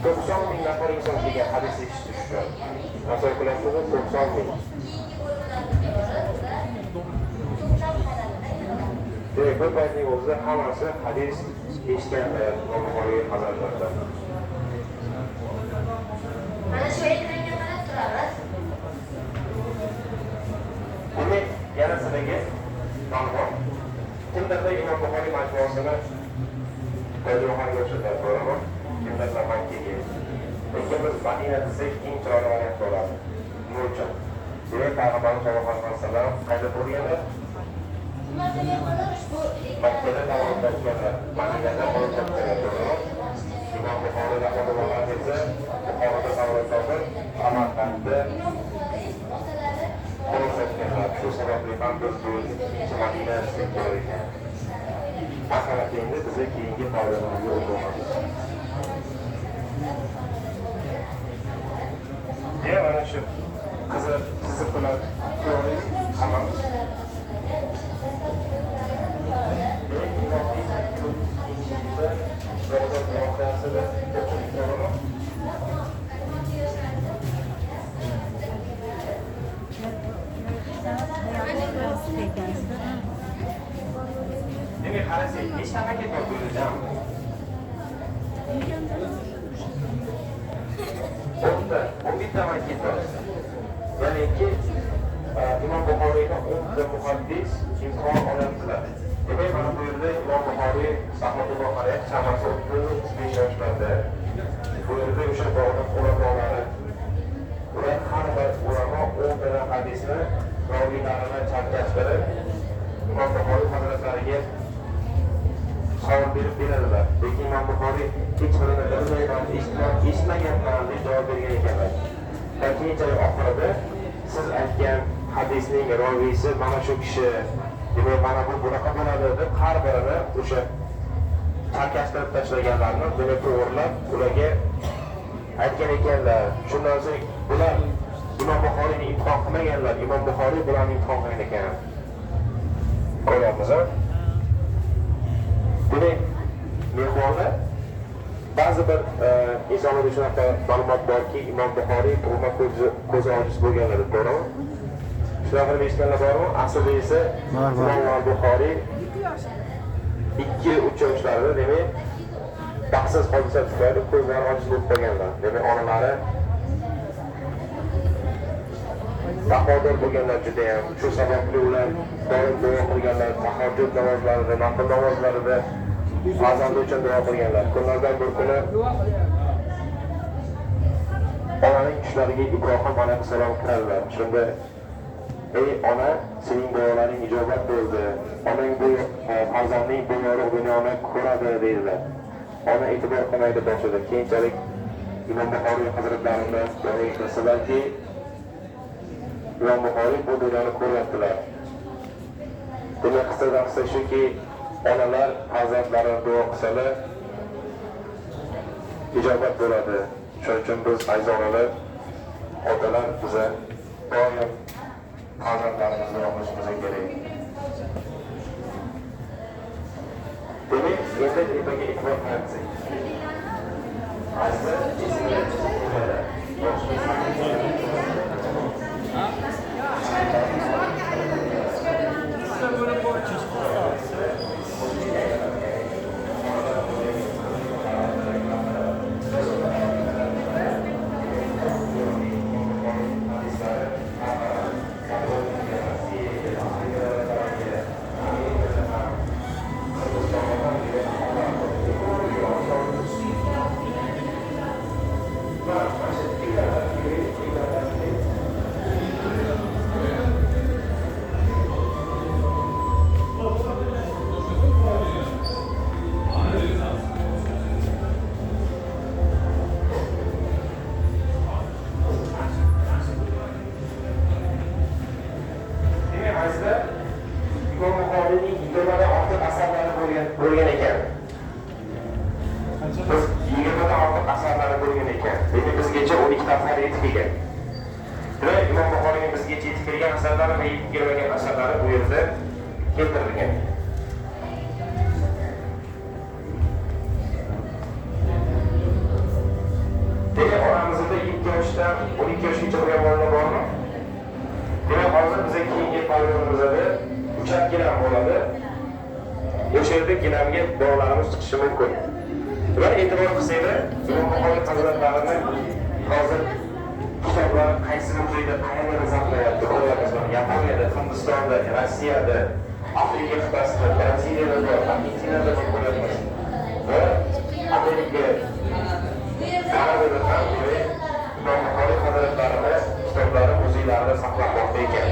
90 ming nafar inson kelgan hadis eshitish uchun. Tasavvur qilasizmi? 90 ming. Demak, bir paytning o'zida hammasi hadis eshitganlar Imom Buxoriy hazratlaridan. Mana shu ekranga qarab turamiz. Demak, yana sizlarga ma'lumot. Kimdirda Imom Buxoriy majmuasini tarjimaxonaga o'xshatib ko'raman. Kimdirlar Makkaga. Lekin biz Madina desak eng chiroyli variant bo'ladi. Nima uchun? Demak, Payg'ambarimiz sollallohu alayhi vasallam qayda bo'lganlar? Makkada tavallud topganlar, Madinada tavallud topganlar, to'g'rimi? Imom Buxoriy rahmatullohi alayhi esa Buxoroda tavallud topib, Samarqandda qo'l topganlar. Shu sababli ham biz bu ikkinchi Madina desak bo'lar ekan. Marhamat, endi biza keyingi mavzumizga o'tamiz. Demak, mana shu qizil chiziq bilan ko'raylik hammamiz. Demak, qarasak, nechta paket bor bu yerda jami? 10ta, 11ta paket bor. Ya'niki Imom Buxoriyni 10ta muhaddis imtihon olyaptilar. Demak, mana bu yerda Imom Buxoriy rahmatullohi alayhi chamasi 35 yoshlarda. Bu yerda o'sha Bag'dod ulamolari, ular har bir ulamo 10tadan hadisni roviylarini chalkashtirib Imom Buxoriy hazratlariga savol berib beradilar. Lekin Imom Buxoriy hech birini bilmayman, eshitmaganman deb javob bergan ekanlar. Va keyinchalik oxirida siz aytgan hadisning roviysi mana shu kishi, demak mana bu bunaqa bo'ladi deb har birini o'sha chalkashtirib tashlaganlarni demak to'g'rilab ularga aytgan ekanlar. Shundan so'ng bular Imom Buxoriyni imtihon qilmaganlar, Imom Buxoriy bularni imtihon qilgan ekan. Ko'ryapmiz, a? Demak, mehmonlar ba'zi bir insonlarda shunaqa ma'lumot borki, Imom Buxoriy tug'ma ko'zi ojiz bo'lganlar, to'g'rimi? Shunaqa qilib eshitganlar bormi? Aslida esa Imom Buxoriy 2-3 yoshlarida, demak, baxtsiz hodisa tufayli ko'zlari ojiz bo'lib qolganlar. Demak, onalari taqvodor bo'lganlar judayam. Shu sababli ular doim duo qilganlar, tahajjud namozlarida, nafl namozlarida farzandi uchun duo qilganlar. Kunlardan bir kuni onaning tushlariga Ibrohim alayhissalom kiradilar. Shunda ey ona, sening duolaring ijobat bo'ldi. Onang bu farzanding bu yorug' dunyoni ko'radi deydilar. Ona e'tibor qilmaydi boshida. Keyinchalik Imom Buxoriy hazratlarini yoniga kirsalarki, Imom Buxoriy bu dunyoni ko'ryaptilar. Demak, qissadan qissa shuki, onalar farzandlarini duo qilsalar ijobat bo'ladi. Shuning uchun biz aziz onalar, otalar biza doim farzandlarimizni duo qilishimiz kerak. Demak, endi tepaga e'tibor qaratsak. Azizlar, esimga tepada. Imom Buxoriyning 20dan ortiq asarlari bo'lgan ekan. Biz 20dan ortiq asarlari bo'lgan ekan. Lekin bizgacha 12 ta asar yetib kelgan. Demak, Imom Buxoriyning bizgacha yetib kelgan asarlari va yetib kelmagan asarlari bu yerda keltirilgan. yoshdan 12 yoshgacha bo'lgan bolalar bormi? Demak, hozir biza keyingi pavilyonimizda uchar gilam bo'ladi. O'sha yerda gilamga bolalarimiz chiqishi mumkin. Va e'tibor qilsanglar, Imom Buxoriy hazratlarini hozir kitoblari qaysi muzeyda qayerda saqlayapti? Ko'ryapmiz, mana Yaponiyada, Hindistonda, Rossiyada, Afrika qit'asida, Braziliyada bor, Argentinada bor ko'ryapmiz. Va Amerika, Kanadada ham demak Imom Buxoriy hazratlarini kitoblari muzeylarida saqlanmoqda ekan.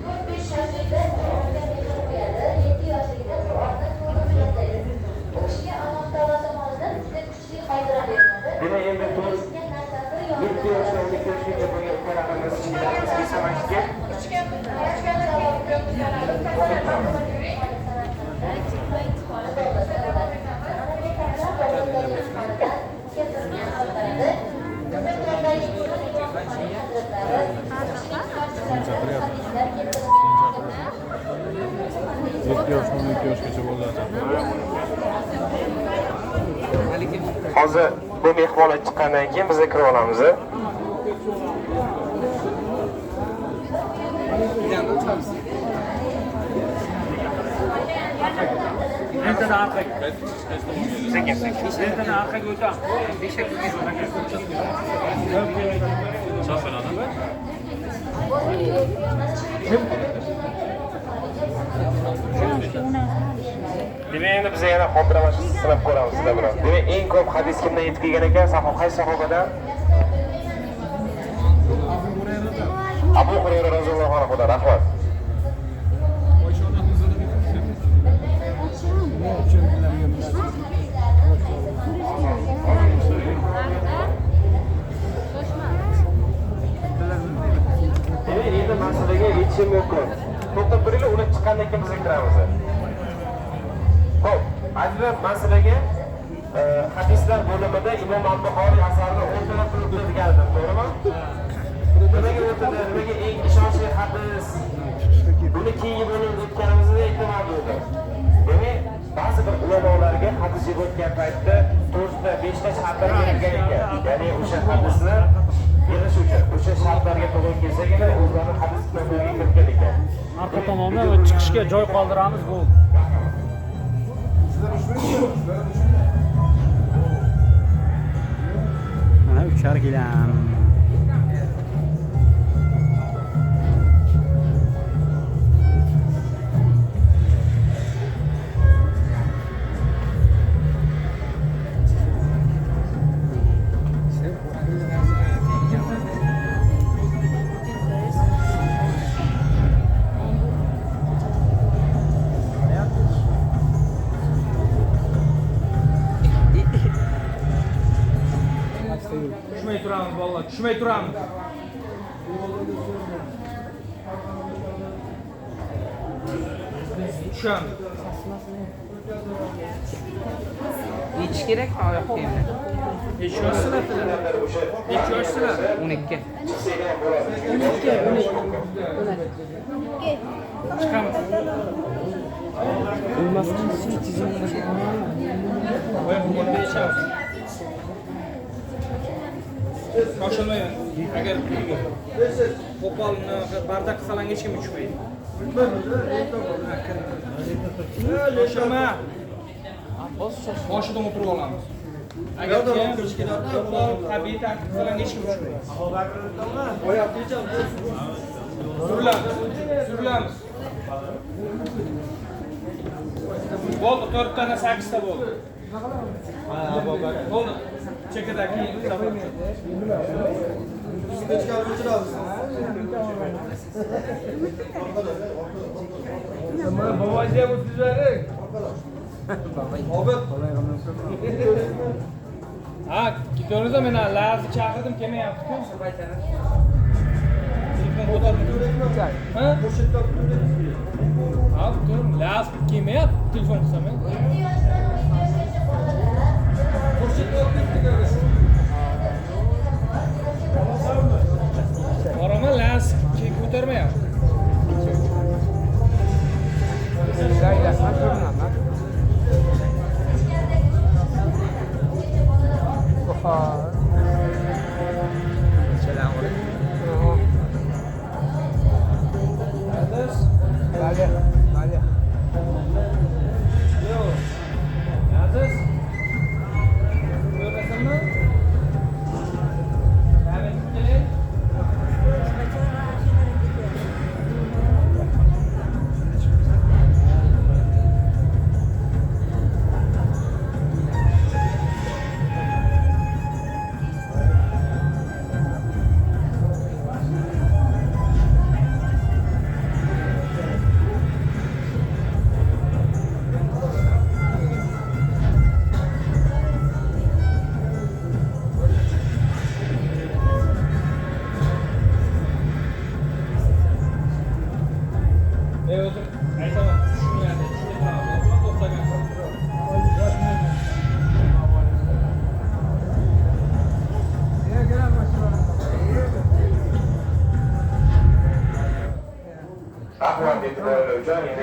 4-5 yoshligida Qur'onga mehr qo'yadi, 7 yoshligida Qur'onni to'liq yodlaydi. U kishiga Alloh taolo tomonidan juda kuchli xotira beriladi. Demak, endi to'rt Eshitgan narsasi 7 yoshdan 12 yoshgacha bo'lgan ukalarimiz chiqamiz kelsa. Yoshdan 12 yoshgacha bolalar. Hozir bu mehmonlar chiqqandan keyin biz kirib olamiz. Sekin sekin. Demak, endi biz yana xotira mashqi sinab ko'ramiz sizlar bilan. Demak, eng ko'p hadis kimdan yetib kelgan ekan? Qaysi sahobadan? Abu Hurayra roziyallohu anhu. Rahmat. Demak, endi masalaga yetishim mumkin. To'xtab turinglar, ular chiqqandan keyin biz kiramiz. Xo'p, azizlar, masalaga hadislar bo'limida Imom Al-Buxoriy asarini o'rtada turibdi degandim, to'g'rimi? Nimaga o'rtada, nimaga eng ishonchli hadis? Buni keyingi bo'limda o'tganimizda aytaman dedim. Demak, ba'zi bir ulamolarga hadis yig'ayotgan paytda 4 ta 5 ta shartlar berilgan ekan. Ya'ni o'sha hadisni yig'ish uchun o'sha shartlarga to'g'ri kelsagina o'zlari hadis kitobiga kiritgan ekan. Arqa tomondan va chiqishga joy qoldiramiz bu. Mana uchar gilam. Tushmay turamiz bolalar, tushmay turamiz. Tushamiz. Nechi kerakmi oyoq kiyimni? Necha yoshsizlar? Necha yoshsizlar? 12. 12. Chiqamiz. Oyoq kiyimni yechamiz. Shoshilmayman. Agar qo'pol bardak qilsalang hech kim uchmaydi. Shoshilma. Boshidan o'tirib olamiz. Agar qo'pol tabiiy tartib qilsalang hech kim uchmaydi. Surilamiz. Surilamiz. Bo'ldi, 4 tana 8 ta bo'ldi. Bo'ldi. Chekadagi Boboyga o'tkazib. Ha, ketaversa men Lazni chaqirdim, kelmayapti-ku. Telefon ko'tardi. Ha? Ha, ko'rim, Laz kelmayapti, telefon qilsam. 7 yoshdan 12 yoshgacha bolalar Boraman, Laz ko'tarmayapti. Rahmat e'tiboringlar uchun.